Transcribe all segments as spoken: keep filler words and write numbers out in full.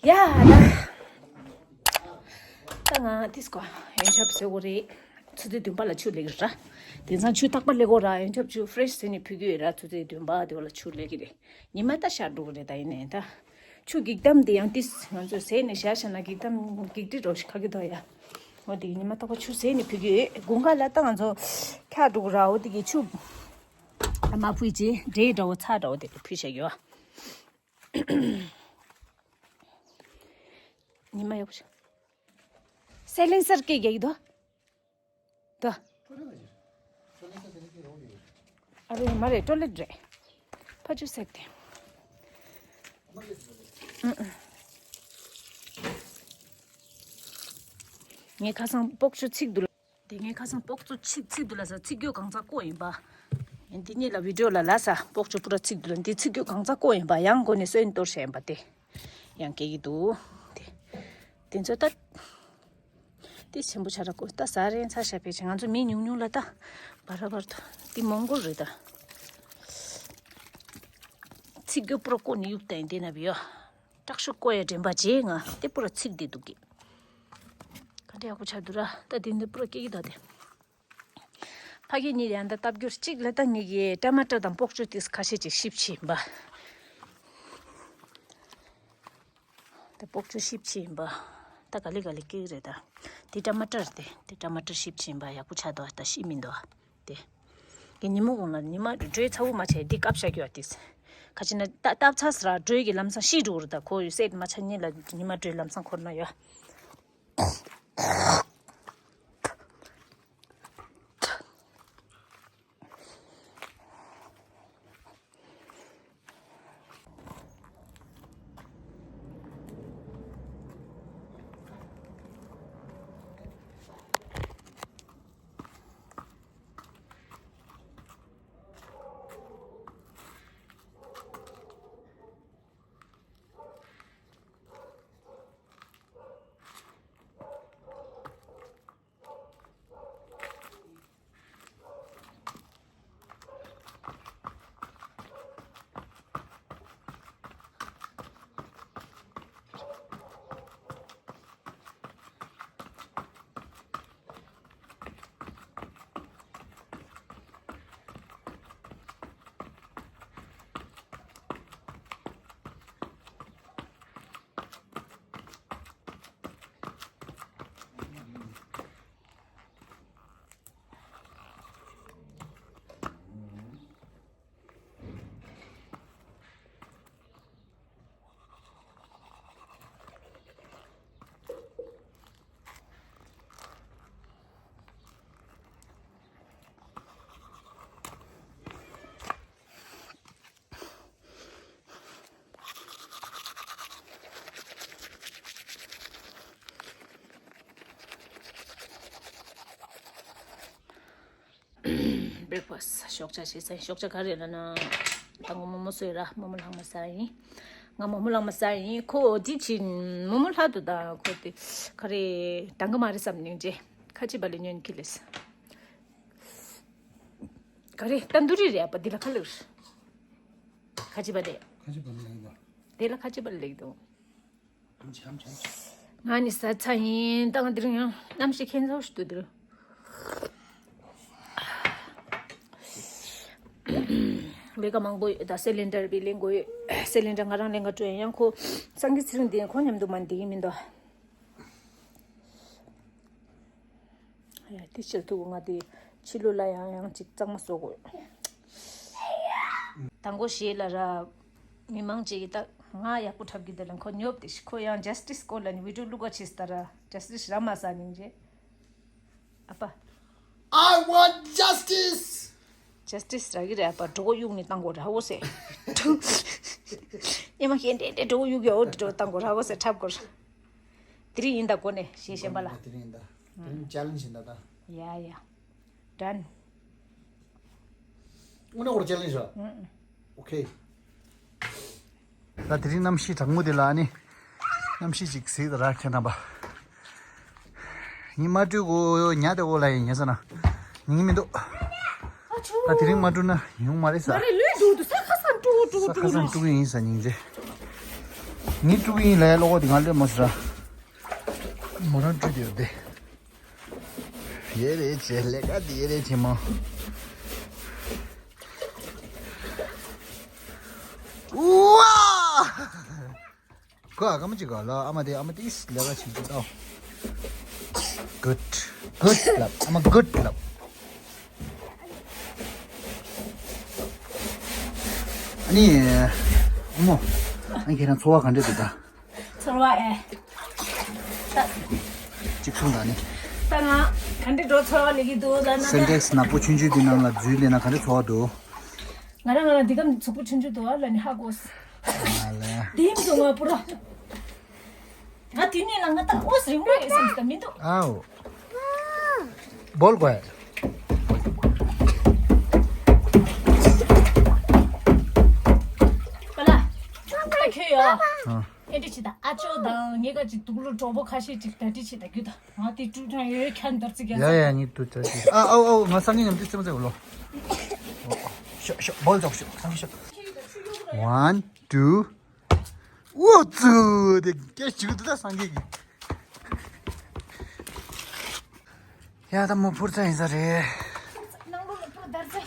ཡ་ད། ད་ང་ཏིས་ཀོ་ཡོན་ཆབ་བཟོས་གོ་རེད། ཆུ་ཚོད་བདུན་པ་ལ་ཆུ་ལེགས་ར། དེང་སང་ཆུ་རྟག་པར་ལེགས་གོ་ར། ཡོན་ཆབ་ཆུ་ཕི་རེ་ཤི་བཟོས་ནས་ཕུལ་གི་ཡོད་ར། ཆུ་ཚོད་བདུན་པ་དེ་བ་ལ་ཆུ་ལེགས་གི་རེད། ཉི་མ་ད་ཤར་འགྲོ་གི་རེད། ད་ཡིན་ནའི་ད། ཆུ་གེགས་དམ་དེ་ཡང་ཏིས་ང་ཚོས་ཟས་ནས་བཞག་བཞག་ན་གེགས་དམ་གེགས་དྲི་འགྲོ་ཤི་ཁ་གི་དོ་ཡ། འོ་དེ་ཉི་མ་རྟག་པར་ཆུ་ཟས་ནས་ཕུལ་གི་ཡོད། དགུན་ཁ་ལ་ད་ང་ཚོ་ཁྱག་འགྲོ་གི་ར། འོ་དེ་གི་ཆུ་མ་ཕུལ་ཅི་འདྲེ་འདྲ་བོ་ཚ་འདྲ་བོ་དེ་ཕུལ་བཞག་ཡོད། ཉི་མ་ཡག་པོ་བྱུང་། སའི་ལེན་སར་སྐད་རྒྱག་གི་འདུག་འདུག་ཨ་རེ་མ་རེད། ཊོ་ལེཊ་རེད། ཕ་ཆུ་སེག་དེ། ངས་ཁ་སང་སྤོག་ཆུ་ཚིག་འདུག་ལ། དེ་ངས་ཁ་སང་སྤོག་ཆུ་ཚིག་ཚིག་འདུག་ལ་ས་ཚིག་རྒྱུ་གང་ཚ་བརྐོས་ཡིན་པ། འདི་གཉིས་ལ་བི་ཌིའོ་ལ་ལ་ས་སྤོག་ཆུ་པུ་ར་ཚིག་འདུག་ལ། འདི་ཚིག་རྒྱུ་གང་ཚ་བརྐོས་ཡིན་པ། ཡང་མགོ་ནས་སོན་གཏོར་བྱས་ཡིན་པ་དེ། ཡང་སྐྱེ་གི་འདུག་དེ། དེ་ཚོ་ད། དེ་ཆེན་པོ་ཆ་ར་བརྐོས། ད་ཟ་རན་ཚ་ཤ་བེད་ཆེ། ང་ཚོ་མི་ཉུང་ཉུང་ལ་ད། བ་ར་བར་དུ། དེ་མོང་གོལ་རེད་ད། ཚིག་རྒྱུ་པུ་ར་བརྐོས་ནས་གཡུག་ད་ཡིན་དེ་ན་བི་ཡོ། དྲག་ཤུགས་བརྐོ་ཡ་དྲན་པ་བརྗེད་ང་། དེ་པུ་ར་ཚིག་དེ་འདུག་གི། ག་འདྲ་ཡག་པོ་ཆགས་འདུག་ར། ད་དེ་འདི་པུ་ར་སྐྱེ་གི་ད་དེ། ཕ་གི་གཉིས་ཡང་ད་ལྟ་བསྒྱུར་གཅིག་ལ་ད་ངེད་ཀྱི་ཊ་མ་ཊར་དང་སྤོག་ཆུ་དེ་ཁ་ཤས་ཅིག་ཤིབ་ཕྱིན་པ། ད་སྤོག་ཆུ་ཤིབ་ཕྱིན་པ། ད་ག་ལེ་ག་ལེ་སྐྱེ་གི་རེད་ད། དེ་ཊ་མ་ཊར་དེ་དེ་ཊ་མ་ཊར་ཤིབ་ཕྱིན་པ་ཡག་པོ་ཆགས་འདུག་ད་ཤི་མི་འདུག་དེ། ངས་ཉིན་མོ་གོང་ལ་ཉི་མ་དྲོད་ཚ་བོ་མ་བྱས་འདི་བཀབ་བཞག་གི་ཡོད་དེ། ཁ་ཅིག་ན་ད་བཏབ་ཚར་ཟེར་ར་དྲོད་ཀྱི་ལམ་སང་ཤི་འགྲོ་གི་རེད་ད། ཁོ་ཡོད་སེད་མ་ཆ་ཉིན་ལ་ཉི་མ་དྲོད་ལམ་སང་འཁོར་ན་ཡོད། བྷེ་རེག་ཕ་སི། ཞོགས་ཇ་བྱས་ཚར་ཡིན། ཞོགས་ཇ་ག་རེ་ལབ་ན། ད་ངོ་མོ་མོ་བཟོས་ར། མོག་མོག་ལྷག་མ་ཟ་ཡིན། ང་མོག་མོག་ལྷག་མ་ཟ་ཡིན། ཁོ་དེ་ཕྱིན་མོག་མོག་ལྷག་ཏུ་ད་ཁོ་དེ་ག་རེ་འདང་གི་མ་རེད་བསམ་ནས་རྗེས་ཁ་ཅིག་བ་ལས་ཉོན་གི་ལས། ག་རེ་ཏན་དུ་རི་རེད་པ། འདི་ལ་ཁ་ལག་ཁ་ཅིག་བ་དེ། ཁ་ཅིག་བ་ལས་ད། དེ་ལ་ཁ་ཅིག་བ་ལས་འདུག་ང་ནི་ཟ་ཚ་ཡིན། ད་ང་འདིར་ཡང་གནམ་གཤིས་ཁྱད་མཚར་ཞིག་འདུག་འདིར། ལས་ཀ་མང་པོ་ཡོད། ད་སེ་ལིན་ཌར་བི་ལེན་དགོས་ཡོད། སེ་ལིན་ཌར་ང་རང་ལེན་ག་སྤྲོད་ཡང་ཁོ་སང་གི་ཚེ་རིང་འདི་ཁོ་མཉམ་དུ་མ་འདི་གི་མི་འདུག་ཡ་དེ་ཕྱིར་ཐུག་ང་དེ་ཕྱི་ལོ་ལ་ཡང་ཡང་ཅིག་གཙང་མ་བཟོ་དགོས། དང་པོ་ཞེས་ལ་ར། མི་མང་ཅིག་གིས་ད་ང་ཡག་པོ་འཁྲབ་ཀྱི་འདུག་ལ་ཁོ་ཉོབ་དེ་ཤི། ཁོ་ཡང་ཇ་སི་ཊི་སི་སྐོར་ལ་ནི་བི་ཌིའོ་བླུག་ག་ཕྱིས་ད་ར། ཇ་སི་ཊི་སི་ར་མ་ས་ཉིན་རྗེས། ཨ་ཕ། I want justice. ཇ་སི་ཊི་སི་རག་གི་རེད་ཨ་ཕ། གྲོད་ཁོག་གཡུག་ནས་བཏང་དགོས་ར་འོ་ཟེར། ཉི་མ་ཤེས་འདྲེ་འདྲེ་གྲོད་ཁོག་གཡུག་ཡོད་འོ་འདྲེ་གྲོད་བཏང་དགོས་ར་འོ་ཟེར་འཁྲབ་དགོས་ར། དེ་རིང་ཡིན་ད་གོ་ནས་ཞེས་བཤད་པ་ལ། དེ་རིང་ཡིན་ད། དེ་རིང་ཅལ་ལེན་ཇི་ཡིན་ད་ད། ཡ་ཡ། Done. དངོས་གནས་ཁོ་རང་ཅལ་ལེན་ཇི་ར། ཨུ་ཨུ། Okay. ད་དེ་རིང་གནམ་གཤིས་གྲང་མོ་དེ་ལ་ནི། གནམ་གཤིས་ཅིག་གཟིགས་ད་ར་ཁྱེད་རྣམ་པ། ངས་མ་སྤྲོད་གོ་ཉལ་དེ་འོག་ལ་ཡིན་ཉལ་ས་ན། ཉིན་མི་འདུག་ད་དེ་རིང་མ་སྤྲོད་ན་ཡོང་མ་རེད་ས། མ་རེད་ལུས་འདུག་འདུག་ས་ཁ་སང་སྤྲོ་བོ་སྤྲོ་བོ་ས་ཁ་སང་སྤྲོ་གི་ཡིན་ས་ཉིན་རེ། ངས་དཀྲུག་གི་ཡིན་ལས་གློག་འོད་དེ་ང་ལས་མོ་སི་ར། མོ་རང་དཀྲུག་དེ་ཡོད་དེ། ཡེ་རེ་བྱེད་ལས་ཀ་དེ་ཡེ་རེ་བྱེད་མོ། ཝ། ཁོ་ཨ་ཀ་མ་ཅིག་ག་ལ་ཨ་མ་དེ་ཨ་མ་དེ་ལས་ཀ་བྱེད་ཀྱི་ཏོ། གུད། གུད་ལབ་ཨ་མ་གུད་ལབ། ཨ་ནི། ཨ་མོ། ཨ་ཁྱེད་རང་ཚོར་བ་ག་འདྲ་འདུག་ད། ཚོར་བ་ཨེ། ད། གཅིག་གསུངས་དང་ནི། ད་ང་ག་འདྲ་འགྲོ་ཚོར་བ་ལེགས་ཀྱི་འདུག་ལབ་ན་ད། སེན་ཊེག་སི་ནག་པོ་ཆུང་ཆུང་འདི་ནང་ལ་འཛུལ་ལེ་ན་ག་འདྲ་ཚོར་བ་འདུག་ང་རང་ང་རང་འདི་གམ་ཚུགས་པོ་ཆུང་ཆུང་འདུག་ཨ་ལ་ནི་ཧ་གོ། ཨ་ལས། དེ་ཡིན་སོང་ང་པུ་ར། ང་དེ་ནས་ལ་ང་ད་ཨོ་སི་རིང་པོ་ཡོད་བསམ་ཞིག་ད་མི་འདུག་ཨའོ། བོལ་དགོས། པ་ལ། ད་ཁྱོད་ཡོད། ཨ། ཨེ་འདྲ་བྱེད་ད་ཨ་ཅོ་དང་ངེད་ཀ་ཅིག་དུག་ལོ་གྲོགས་པོ་ཁ་ཤས་ཅིག་ད་འདྲ་བྱེད་ད་རྒྱུ་ད་ང་དེ་ཀྲུ་ཁྲང་ཡོད་ཁྱ་འདར་ཙི་རྒྱ་ཡ་ཡ་ངས་དུ་ཙ་ཙི་ཨ་ཨའོ་ཨའོ་ང་སང་ཉིན་ནམ་དུས་ཙི་མ་ཙི་འོ་ལོ། ཤོ་ཤོ་བོལ་ཙོག་ཤོ་སང་ཉིན་ཤོ། One, two. ཨོ་ཙི། དེ་སྐད་ཅིག་འདི་ད་སངས་རྒྱས་ཀྱི། ཡ་ད་མོ་ཕུར་ཚ་ཡིན་ས་རེད། ནང་ལོགས་ལ་ཕུར་དར་ཚེ།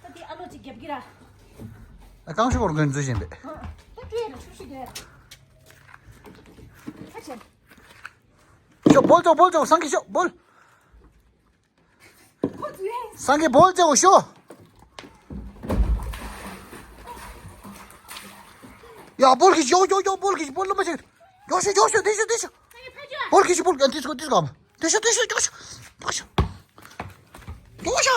ད་དེ་ཨ་ལོ་ཅིག་རྒྱབ་ཀྱི་ར། ཨ་རྐང་ཤུ་བོར་གོན་འཛུལ་བཞིན་པས། ད་ཀྲུ་ཡ་ར་ཤུ་ཤུ་རྒྱ་ཡ། ཁ་ཆེ། ཤོ་བོལ་ཅོག་བོལ་ཅོག་སངས་རྒྱས་ཤོ་བོལ། སངས་རྒྱས་བོལ་ཅེ་འོ་ཤོ། ཡ་བོལ་གི་ཤོ་ཤོ་ཤོ་བོལ་གི་བོལ་ལ་མ་ཤི། ཡོ་ཤོ་ཡོ་ཤོ་དེ་ཤོ་དེ་ཤོ། བོལ་གི་ཤོ་བོལ་གི་དེ་ཤོ་དེ་ཤོ་གམ། དེ་ཤོ་དེ་ཤོ་དེ་ཤོ་དེ་ཤོ། ཡོ་ཤོ།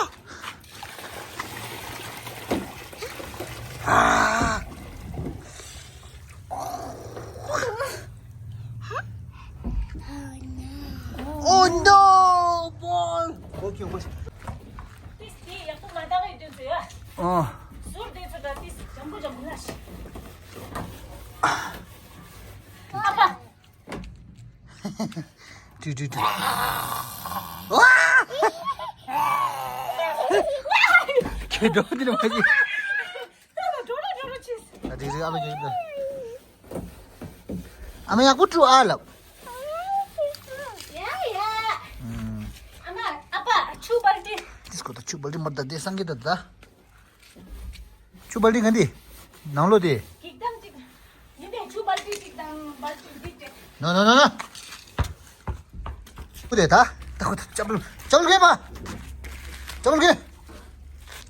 ཨ། Oh no, ball. Okay, okay. ཏིས་ཏི་ཡག་པོ་མ་བཏགས་ཡོད་དུས་ཟེར་ཡ། ཨོ། ཟུར་དེ་ཚོ་ད་ཏིས་འཇམ་པོ་འཇམ་པོ་ལ་ཤི། ཨ་ཕ། ཏུ་ཏུ་ཏུ། ཁྱེད་འགྲོ་འདི་ནས་མ་ཤི། ད་ལ་འགྲོ་ལ་འགྲོ་ལ་ཆེས། ད་དེ་རིགས་ཨ་ལོ་ཡོད་ད། ཨ་མ་ཡག་པོ་བཀྲུ་ཨ་ལབ། ཡ་ཡ། ཨ་མ་ཨ་ཕ་ཆུ་བལ་ཏི། ཏིས་ཀོ་ད་ཆུ་བལ་ཏི་མར་ད་དེ་སང་གི་ད་ད། ཆུ་བལ་ཏི་ག་འདི། ནང་ལོ་དེ། གིག་དམ་ཅིག་ཡིན་ཏེ་ཆུ་བལ་ཏི་ཅིག་དང་བལ་ཏི་ཅིག་ཅིག་ནོ་ནོ་ནོ་ནོ། ཨུ་དེ་ད། ད་ཁོ་ད་ཅབ་ལུ་ཅབ་ལུ་གན་པ། ཅབ་ལུ་གན།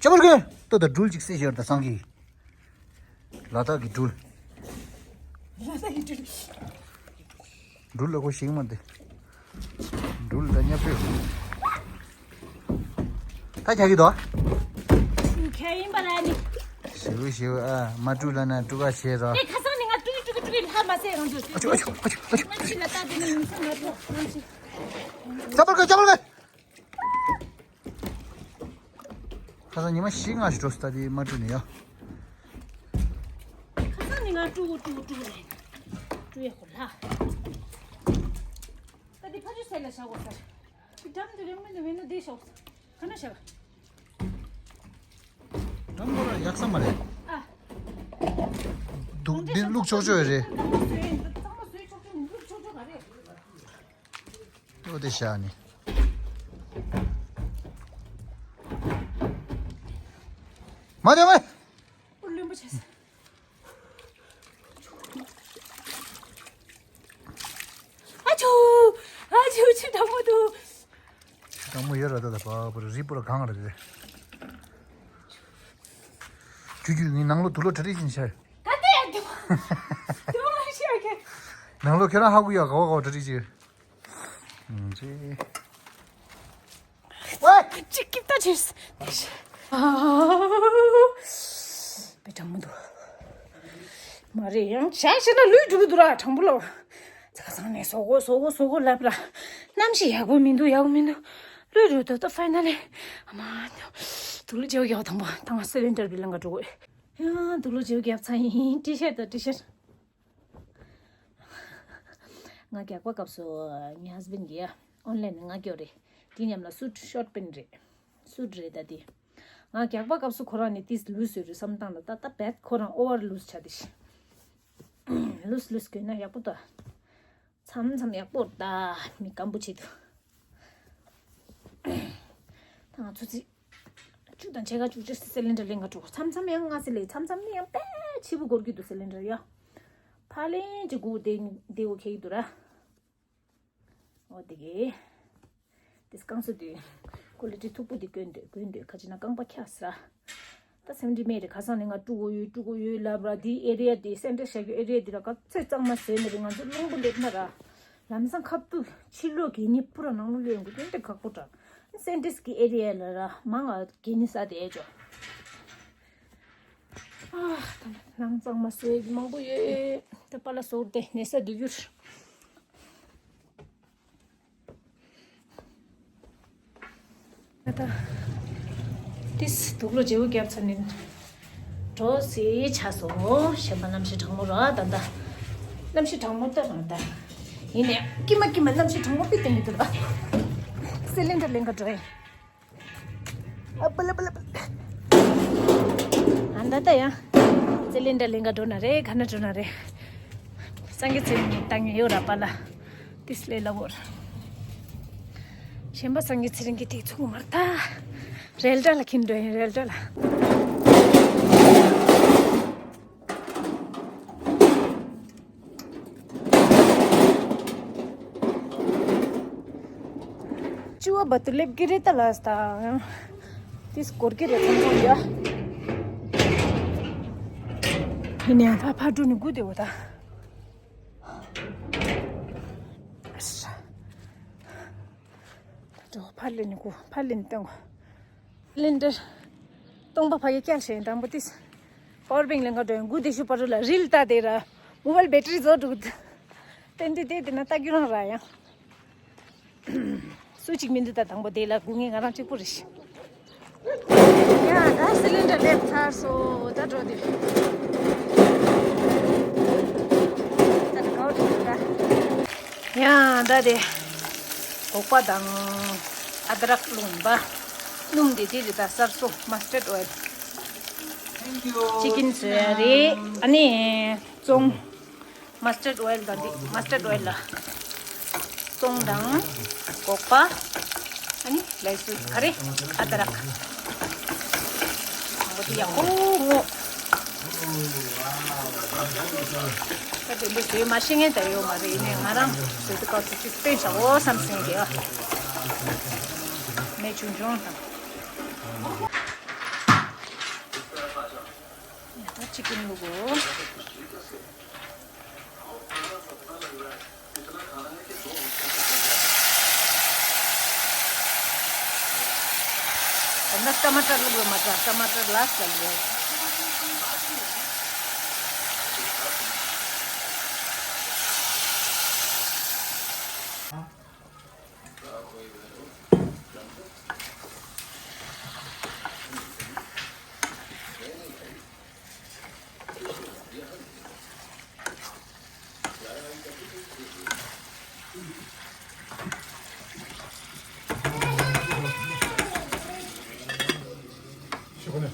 ཅབ་ལུ་གན། ཏོ་ད་སྦྲུལ་ཅིག་སེ་ཤེར་ད་སང་གི། ལ་དྭགས་ཀྱི་སྦྲུལ། སྦྲུལ་ལ་ཁོ་ཞིག་མ་འདི། སྦྲུལ་ད་ཉབ་ཕེ། ད་ཁྱག་གི་དོ། ཁྱག་ཡིན་པ་ལ་ནི། ཞིའུ་ཞིའུ་ཨ་མ་སྤྲུག་ལ་ན་སྤྲུག་ག་བྱེད་རོ། ཨེ་ཁ་སང་ནི་ང་སྤྲུག་སྤྲུག་སྤྲུག་ལྷ་མ་ཟེར་རང་དུ། ཨ་ཆུ་ཨ་ཆུ་ཨ་ཆུ་ཨ་ཆུ། ང་ཕྱི་ལ་ལྟ་དེ་ནི་མི་སུ་ང་ཐོག་ང་ཕྱི། ཅ་པར་ག་ཅ་པར་ག་ཁ་སང་ཉི་མ་བཞི་ལྔ་ཞིག་འགྲོ་སོང་ད་དེ་མ་བཀྲུས་ནས་ཡ། ཁ་སང་ནི་ང་སྤྲུག་སྤྲུག་སྤྲུག་རེད། སྤྲུག་ཡག་པོ་ལ། ད་དེ་ཕ་ཆུ་སེ་ལ་བཞག་གོ་ས། དེ་འགྲམ་དུ་རེ་མི་འདུག་མི་འདུག་དེ་ཞོག་ཁ་ན་བཞག་འགྲམ་ཁོ་ར་ཡག་ས་མ་རེད། ཨ། འདུག་འདི་བླུགས་ཆོག་ཆོག་རེད། གཙང་མ་བཟོས་གཙང་མ་བཟོས་ཆོག་ཆོག་མི་འདུག་ཆོག་ཆོག་ག་རེད། ཨོ་དེ་བཞག་ནི། མ་དེ་མ། ཨོ་རློན་པོ་བྱས། ཨ་ཆུ། ཨ་ཆུ་ཆུ་དྲང་མོ་འདུག་ཆུ་དྲང་མོ་ཡོད་ར་ད་ད་པ་པ་རི་པོ་ར་གང་ར་རེད། ཆུ་ཆུ་ངའི་ནང་ལོ་དུག་ལོག་གྲ་སྒྲིག་ཅིག་བྱས། ད་ལྟ་ཡང་འདུག་དུག་ལོག་ཤི་ཡ་གི། ནང་ལོ་ཁྱེད་རང་ཧ་གོ་ཡ་ག་བ་ག་བ་གྲ་སྒྲིག་ཅིག་ཨུམ་ཅི། ཝེ། ཅིག་སྐྱིད་ད་ཅིག་ཨ། པེ་དྲང་མོ་འདུག་མ་རེད་ཡང་བྱ་ཞེ་ན་ལུས་འགྲོ་གི་འདུག་ར་དྲང་པོ་ལ། ཚ་ཚང་ནས་བཟོ་གོ་བཟོ་གོ་བཟོ་གོ་ལབ་ར། གནམ་གཤིས་ཡག་པོ་མི་འདུག་ཡག་པོ་མི་འདུག་ལུས་འགྲོ་ད་ད་ཕའི་ན་ལི། ཨ་མ། དུག་ལོག་བྱེད་ཡག་དང་པོ་ད་ང་སི་ལིན་ཌར་བི་ལ་ང་འགྲོ་དགོས། ཡང་དུག་ལོག་བྱེད་ཡག་ཚ་ཡིན་ཊི་ཤར་ཊི་ཊི་ཤར། ང་རྒྱག་པ་སྐབས་སུ་ངའི་ཧས་བྷེན་གྱིས་ཨོན་ལན་ནས་ང་སྐྱོར་རེད། དེ་མཉམ་ལ་སུཊ་ཤོར་པན་རེད། སུཊ་རེད་ད་དེ། ང་རྒྱག་པ་སྐབས་སུ་ཁོ་རང་ནས་ཏིས་ལུས་སུ་རེད་བསམ་སྟངས་ལ་ད་ལྟ་བད་ཁོ་རང་ཨོ་ཝར་ལུས་ཆགས་དེ་ཤི། ལུས་ལུས་དགོས་ན་ཡག་པོ་ད། མཚམས་མཚམས་ཡག་པོ་ད། མི་སྐམ་པོ་བྱེད་དུ། ད་ང་ཚོ་ཚིག་བཅུ་དང་ཕྱེད་ཀ་བཅུ་གཅིག་སི་ལིན་ཌར་ལེན་ག་འགྲོ། མཚམས་མཚམས་ཡང་ང་སི་ལེ་མཚམས་མཚམས་ནི་ཡང་དཔེ་ཆེ་པོ་འགོར་གི་འདུག་སི་ལིན་ཌར་ཡ། ཕ་ལེན་ཅིག་སྒུག་བསྡད་བསྡད་འོ་ཁེ་གི་འདུག་ར། འོ་དེ་གི། དེ་རྐང་སོ་དེ། ཀོ་ལི་ཊི་མཐུག་པོ་དེ་གོན་འདོད་གོན་འདོད་ཁ་ཅིག་ན་རྐང་པ་འཁྱག་སི་ར། ད་སེམས་འདྲི་མེད་རེད། ཁ་སང་ནས་ང་དཀྲུག་གོ་ཡོད་དཀྲུག་གོ་ཡོད་ལབ་ར། དེ་ཨེ་རི་ཡ་དེ་སེན་ཊར་བཞག་རྒྱུ་ཨེ་རི་ཡ་དེ་ར་ག་ཚོད་གཙང་མ་བཟོས་མེད་རེད། ང་ཚོ་རླུང་བུ་སླེབས་ན་ར། ལམ་སང་ཁ་ཐུག་ཕྱི་ལོགས་གད་སྙིགས་པུ་ར་ནང་ལོགས་སླེབས་ཡོང་གི་དེ་འདྲ་ཁག་པོ་དྲག་སེན་ཊར་གི་ཨེ་རི་ཡ་ལ་ར་མང་ང་གད་སྙིགས་ས་དེ་ཨེ་ཅོ། ཨ། ད་ནང་གཙང་མ་བཟོས་ཀྱི་མང་པོ་ཡོད། ད་པཱ་ལགས་ཟུར་དེ་ནས་ས་འདི་གྱུར། ད་ལྟ་ཏིས་དུག་ལོག་བརྗེ་པོ་བརྒྱབ་ཚར་ནས་འགྲོ་སྲིད་ཆགས་སོང་། གཞན་པ་གནམ་གཤིས་གྲང་མོ་ར་ད་ལྟ། གནམ་གཤིས་གྲང་མོ་ད་རང་ད། ཡིན་ནའི་ཀྱི་མ་ཀྱི་མ་གནམ་གཤིས་གྲང་མོ་པི་སྟོན་གྱི་འདུག་ད། སི་ལིན་ཌར་ལེན་ག་འགྲོ་ཡིན། ཨ་པ་ལ་པ་ལ་པ་ལ། ཨ་ད་ད་ཡ། སི་ལིན་ཌར་ལེན་ག་འགྲོ་ན་རེད། ག་ན་འགྲོ་ན་རེད། སངས་རྒྱས་ཚེ་རིང་བཏང་ཡོད་ར་པ་ལ། ཏིས་ལེ་ལ་བོར། གཞན་པ་སངས་རྒྱས་ཚེ་རིང་གི་ཏིག་ཚུགས་མར་ད། རེལ་གྲ་ལ་ཁྱིམ་འགྲོ་ཡིན་རེལ་གྲ་ལ། ཅུ་བ་བ་ཏུ་ལེབ་ཀི་རེ་ཏ་ལ་སྟ། ཏིས་སྐོར་ཀི་རེ་ཚང་ཚང་ཡ། ཧི་ནེ་ཕ་ཕ་འགྲོ་ནི་གུ་དེ་བོ་ད། འགྲོ་ཕར་ལེན་ནི་གུ་ཕར་ལེན་སྟོན་གོ། ལེན་འདྲ། སྟོང་པ་ཕ་གི་སྐྱག་ཞེན་དང་པོ་ཏིས། པ་ཝར་བེང་ལེན་ག་འགྲོ་ཡང་གུ་དེ་ཤུ་པ་རུ་ལ་རིལ་ལྟ་དེ་ར། མོ་བལ་བེ་ཊི་རི་རྫོགས་འགྲོ་གི་འདུག་ཏན་ཏན་དེ་དེ་ན་ལྟ་རྒྱུ་རང་ར་ཡང་། སུ་གཅིག་མི་འདུག་ད་དང་པོ་དེ་ལ་སྒུག་ངེས་ང་རང་གཅིག་པུ་རེད་ཤི། ཡ་ད་སི་ལིན་ཌར་སླེབས་ཚར་སོང་། ད་འགྲོ་དེ། ད་གའོ་དེ་འདུག་ད། ཡ་ད་དེ། སྒོག་པ་དང་ཨ་དྲག་རླུང་པ། སྣུམ་དེ་དེ་རེད་ད་གསར་བཟོ་མ་སི་ཊར་ཌི་ཨོ་ཡལ། ཅི་ཀིན་བཟོ་ཡ་རེད། ཨ་ནི་བཙོང་། མ་སི་ཊར་ཌི་ཨོ་ཡལ་དང་འདི་མ་སི་ཊར་ཌི་ཨོ་ཡལ་ལ། བཙོང་དང་། སྒོག་པ། ཨ་ནི་ལའི་སུ་ག་རེ་ཨ་དྲག་འོ་དེ་ཡག་པོ་ངོ་། ད་དེ་འདྲ་བཟོས་མ་ཤེས་མཁན་ད་ཡོད་མ་རེད། ཡིན་ནའི་ང་རང་བཟོས་དུས་སྐབས་སུ་ཅིག་སྟོན་བྱའོ་བསམ་སེང་གི་ཨ། མེ་ཆུང་ཆུང་དང་། ད་ཅི་ཀིན་ལུག་གོ། ད་ནི་ཊ་མ་ཊར་བླུགས་ཡོད་མ་རེད། ཊ་མ་ཊར་ལ་སི་ཊ་ལ་བླུགས་ཡོད།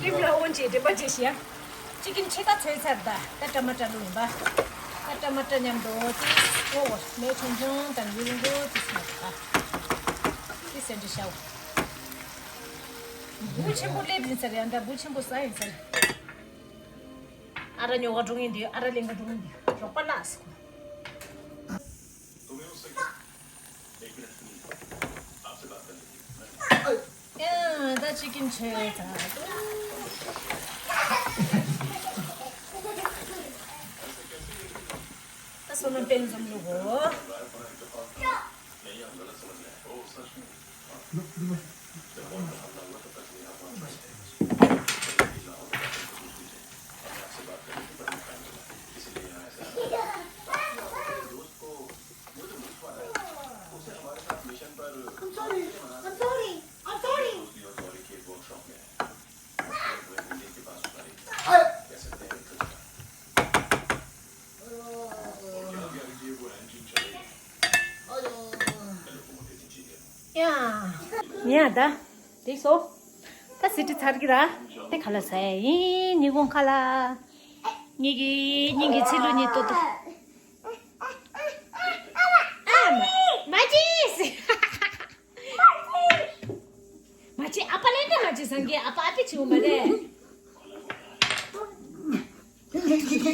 རིམ་ལ་འོན་ཅིག་འདྲེན་པ་བྱེད་ཤིག་ཡ། ཅི་ཀིན་ཕྱེད་ཀ་ཚོས་ཚར་ད། ད་ཊ་མ་ཊར་བླུགས་ཡིན་པ། ད་ཊ་མ་ཊར་མཉམ་དུ་ཅིག་ཨོ་མེ་ཆུང་ཆུང་དང་ཡུ་རིང་པོ་ཅིག་སོང་ད། ཅིག་སེ་འདྲི་ཤའོ། འབུ་ཆེན་པོ་སླེབས་ཡིན་ཟེར་ཡང་ད་འབུ་ཆེན་པོ་ཟ་ཡིན་ཟེར། ཨ་ར་ཉོ་ག་འགྲོ་ཡིན་དུས་ཨ་ར་ལེན་ག་འགྲོ་ཡིན་དུས་རོགས་པ་ལགས། ཡ་ད་ཅི་ཀིན་ཆེ་ད། ད་སོ་ནམ་པན་འཛོམས་ལུག་གོ། ད་དེ་སོ། ད་སི་ཏི་ཚར་གི་ར། དེ་ཁ་ལག་ཟ་ཡ་ཡིན། ཉི་གུང་ཁ་ལག་ངེད་ཀྱི་སྙིང་གི་ཚིལ་ལུ་ཉིད་ཏོ་ཏོ། ཨ་མ་མ་ཅིས། མ་ཅི་ཨ་ཕ་ལེན་ད་མ་ཅི་སངས་རྒྱས་ཨ་ཕ་ཨ་ཕི་ཆི་འོ་མ་རེད།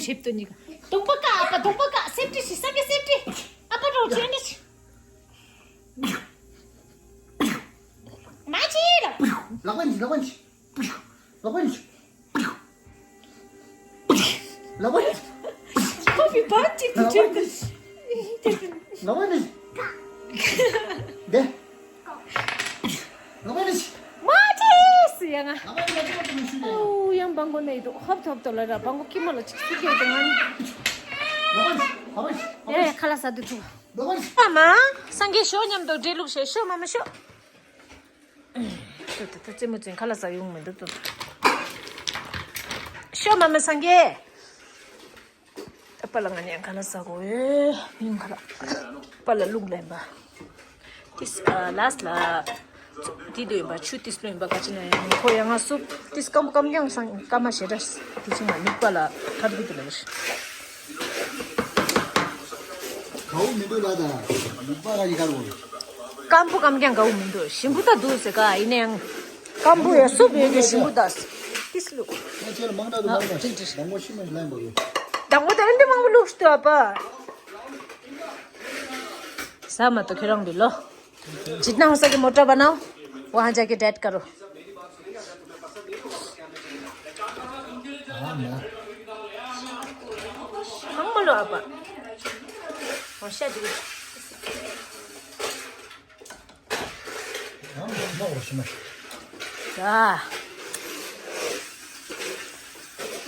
ཞིབ་ཏུ་ཉིག་སྟོང་པ་ཀ་ཨ་ཕ་སྟོང་པ་ཀ་སེམས་ཁྲི་ཞི་སངས་རྒྱས་སེམས་ཁྲི་ཨ་ཕ་རོ་ཅི་ཨ་ནི་ཆི། མ་ཅི་ར། ལག་པ་ནི་ལག་པ་ནི། ལག་པ་ནི། ལག་པ་ནི། ཁོ་བི་བ་ཅི་ཏི་ཅི། ལག་པ་ནི། དེ། ལག་པ་ནི། མ་ཅིས་ཡ་ང་། ལག་པ་ནི་ལག་པ་ནི་ཤུ་ནི། ཨོ་ཡང་བང་གོ་ནས་འདུག་ཧོབ་ཐོབ་ཏོ་ལ་ར་བང་གོ་ཀི་མ་ལ་ཅིག་སུ་ཀེ་འདུག་ང་ནི། ལག་པ་ནི། ལག་པ་ནི། ཡ་ཡ་ཁ་ལག་ཟ་དུ་ཐུག་ལག་པ་ནི། ཨ་མ། སངས་རྒྱས་ཤོ་མཉམ་དུ་འབྲེལ་ལུགས་བྱེད་ཤོ་མ་མ་ཤོ། ད་ད་ད་རྩེད་མོ་རྩེ་ཁ་ལག་ཟ་ཡོང་མི་འདུག་ཏོ། ཤོ་མ་མ་སངས་རྒྱས། ད་པ་ལ་ང་ནས་ཁ་ལག་ཟ་གོ་ཨེ་མིན་ཁ་ལག་པ་ལ་ལུག་ལེན་པ། ཏིས་ཨ་ལཱས་ལ། ཏི་དུ་ཡིན་པ་ཆུ་ཏིས་ལུ་ཡིན་པ་ག་ཅི་ན་ཡང་ཁོ་ཡང་ང་སུབ་ཏིས་སྐམ་པོ་སྐམ་རྐྱང་སང་སྐམ་མ་ཞེ་དྲག་ཏི་ཅི་ང་ལུག་པ་ལ་ཁར་གི་དུ་ལ་ཡོད། གའུ་མི་འདུག་ལ་ད། ལུག་པ་ལ་ཡི་གར་འོང་། སྐམ་པོ་སྐམ་རྐྱང་གའུ་མི་འདུག་ཞིམ་པོ་ད་འདུག་ཟེར་ག་ཡིན་ནའང་། སྐམ་པོ་ཡ་སུབ་ཡོད་ཀྱི་ཞིམ་པོ་ད། ཏིས་ལུག་ང་ཁྱེད་ལ་མང་དྲགས་དུ་མང་མ་ཞིག་དང་པོ་ཤི་མ་ཞིག་ལན་པ་གི། དང་པོ་ད་ཨེ་འདྲ་མང་པོ་ལུག་ཤི་ཏུ་ཨ་པ། ཟ་མ་ཏོ་ཁྱེད་རང་བི་ལོ། जितना हो सके मोटा बनाओ, वहाँ जाके डाइट करो। हाँ, मैं। हम बोलो आप। और शायद ये। ཡང་མ་འོ་ཤི་མ། ཡ།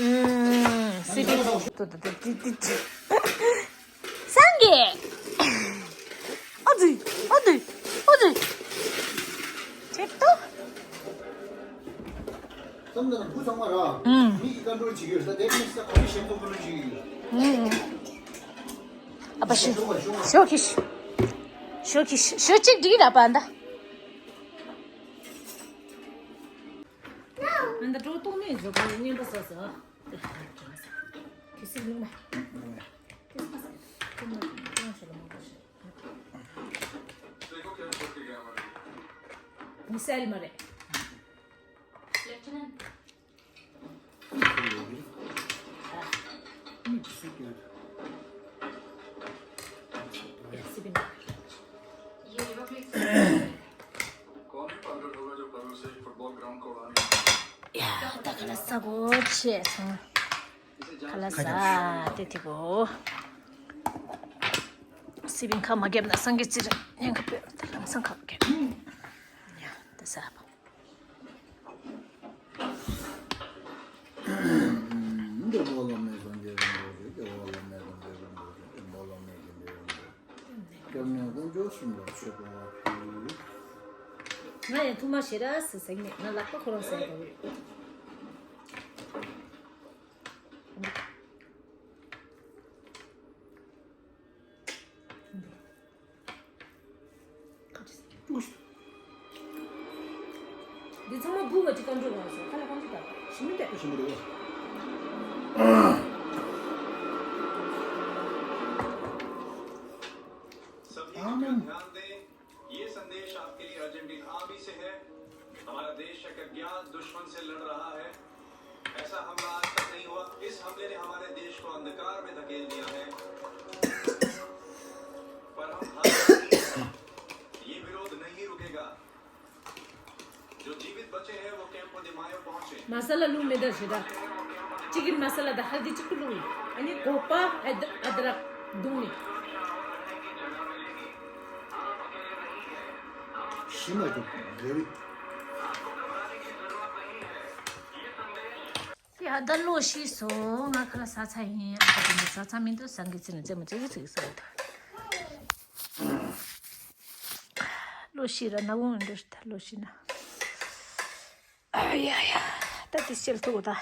ཨུམ། སི་པི། ཏུ་ཏུ་ཏུ་ཏུ་ཏུ་ཏུ། སངས་རྒྱས། ཨ་ཙི། ཨ་ཙི། ཨ་ཙི། ཁྱེད་ཏོ། བསམ་ན་བུ་ཚང་མ་ར། ཨུམ། མི་གི་བཀའ་འགྲོ་བྱེད་ཀྱི་ཡོད་ས་དེ་མི་ས་ཁོ་མི་ཞེ་ཚོགས་ཀྱི་ལོ་བྱེད་ཀྱི་ཡོད། ཨུམ། ཨ་པ་ཤོ། ཤོ་ཁི་ཤོ། ཤོ་ཁི་ཤོ། ཤོ་གཅིག་འགྲིག་ར་པ་འདའ། ཨ་འདའ་འགྲོ་གཏོང་མེད་བཟོ་གི་ཡོད་ངན་པ་ཟ་ཟ། དེ་ཧ་ཅང་ཟ། དེ་སི་ལུག་མ། དེ་སི་ཟ། དེ་མ་ཡང་ཤོ་ལ་མ་གོ་ཤེ། མི་སེལ་མ་རེད། Lieutenant. ཡ། ད་ཁ་ལག་ཟ་གོ་ཆེ་སོང་། ཁ་ལག་ཟ་དེ་དེ་གོ། སི་པིན་ཁ་མ་བརྒྱབ་ན་སངས་རྒྱས་ཚེ་རིང་ཉན་ག་པོས་ད་ལམ་སང་ཁ་བརྒྱབ། ཡ། ད་ཟ་བ། འདི་འགྲོ་བ་མེད་སངས་རྒྱས་རིན་པོ་ཆེ། སྐྱེ་བ་མེད་སངས་རྒྱས་རིན་པོ་ཆེ། འགྲོ་བ་མེད་སངས་རྒྱས་རིན་པོ་ཆེ། སྐྱབས་གནས་དཀོན་མཆོག་གསུམ་ལ་མཆོད་པ་ཕུལ། ང་ཡང་ཐུག་མ་ཤེས་ར་སི་ཟེག་ནས་ང་ལག་པ་ཁོ་རང་ཟེག་ག་བས། འདི་ཚང་མ་སྦུག་ག་ཅིག་བཀའ་འགྲོ་རང་སོང་ཁ་ལ་གང་ཅི་དང་ཞི་མི་དེ། ཞི་མི་དེ། ཨ་མ། ये संदेश आपके लिए अर्जेंटीना भी से है। हमारा देश एक अज्ञात दुश्मन से लड़ रहा है। ऐसा हमला आज तक नहीं हुआ। इस हमले ने हमारे देश को अंधकार में धकेल दिया है। पर हम हार नहीं मानेंगे। ये विरोध नहीं रुकेगा। जो जीवित बचे हैं, वो कैंपो दे मायो पहुंचे। मसाला लूं में दर शिदा। चिकन मसाला दा हल्दी चिकन लूं। अनि कोपा अद-, अदरक दूंगी। ཞི་མ་འདུག་རེད། ཡ་ད་ལོ་ཤི་སོང་། ང་ཁ་ལ་ཟ་ཚ་ཡིན། ཨ་ཁ་དེ་འདྲ་ཟ་ཚ་མི་འདུག་སངས་རྒྱས་ཚེ་ནི་རྩེད་མོ་རྩེ་གི་ཚིག་ཟེར་ད། ལོ་ཤི་ར་ན་བོང་འདྲ་ད་ལོ་ཤི་ན། ཨ་ཡ་ཡ། ད་དེ་སྐྱེལ་ཐུབ་ད།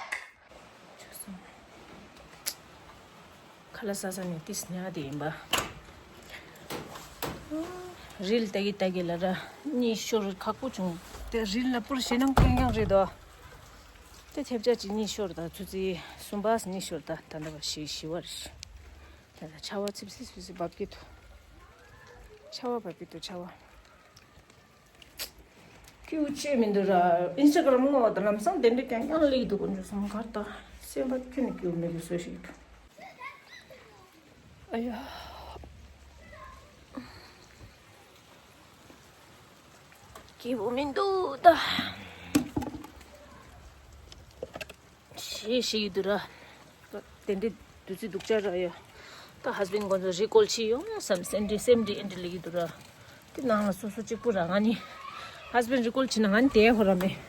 ཁ་ལག་ཟ་ས་ནས་ཏིས་ཉག་དེ་ཡིན་པ། རིལ་ལྟ་གི་ལྟ་གི་ལ་ར་གཉིད་ཤོར་ཁག་པོ་བྱུང་། དེ་རིལ་ལ་པུར་ཞེད་སྣང་སྐྱེན་རྐྱང་རེད་དོ། དེ་ཐེབས་ཆག་ཅིག་གཉིད་ཤོར་ད་ཆུ་ཚོད་གསུམ་པ་གཉིད་ཤོར་ད་ད་ལྟ་བ་ཞི་ཞི་བ་རེད། ད་ད་ཆར་པ་ཚིབ་ཚིབ་ཚིབ་ཚིབ་འབབ་ཀྱི་འདུག་ཆར་པ་འབབ་ཀྱི་འདུག་ཆར་པ། ཁྱེའུ་ཆེ་མི་འདུག་ར། ཨིན་སི་ཊ་གྷི་རམ་སྔོག་དང་ལམ་སང་དེ་འདྲ་ཀྱང་ཀྱང་སླེབས་འདུག་གོ་འཇུ་སོང་གར་ད་སེམས་པ་ཁྱོད་ནི་སྐྱིད་པོ་མེད་གི་བཟོ་ཞིག་འདུག་ཨ་ཡ། སྐྱིད་པོ་མི་འདུག་ད། ཞེས་ཞེས་ཡོད་དུ་ར། དེ་འདྲའི་དུས་ཚོད་སྡུག་ཅག་ར་ཡ། ད་ཧས་བྷེན་ཌི་ཁོང་ཚོ་རི་ཀོལ་བྱས་ཡོང་བསམ་སེམས་ཁྲལ་སེམས་ཁྲལ་ཨེ་འདྲ་ལེགས་ཡོད་དུ་ར། དེ་ནང་ལ་སོ་སོ་གཅིག་པུ་ར་ང་ནི། ཧས་བྷེན་ཌི་རི་ཀོལ་བྱས་ན་ང་ནི་དེ་ཧོ་ར་མེད།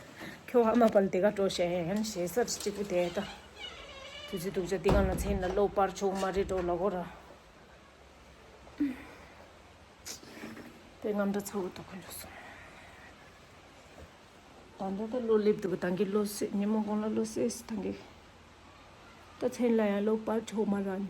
ཁྱོད་ཨ་མ་པ་ལ་དེ་ག་འགྲོ་ཤེས་ཡན་ཞེས་སར་གཅིག་པུ་དེ་ད། དུས་ཚོད་སྡུག་ཅག་དེ་ག་ན་མཚན་ལ་ལོ་པར་ཆོག་མ་རེད་འགྲོ་ལ་གོ་ར། དེ་རྔམ་འདྲ་ཚ་བོ་དུ་ཁོ་འཇོག་སོང་། ད་ལྟ་ད་ལོ་སླེབས་འདུག་ད་གི་ལོ་སེ་ཉིན་མོ་གོང་ལ་ལོ་སེ་སི་ད་གི། ད་མཚན་ལ་ཡང་ལོ་པར་ཆོག་མ་ར་ནི།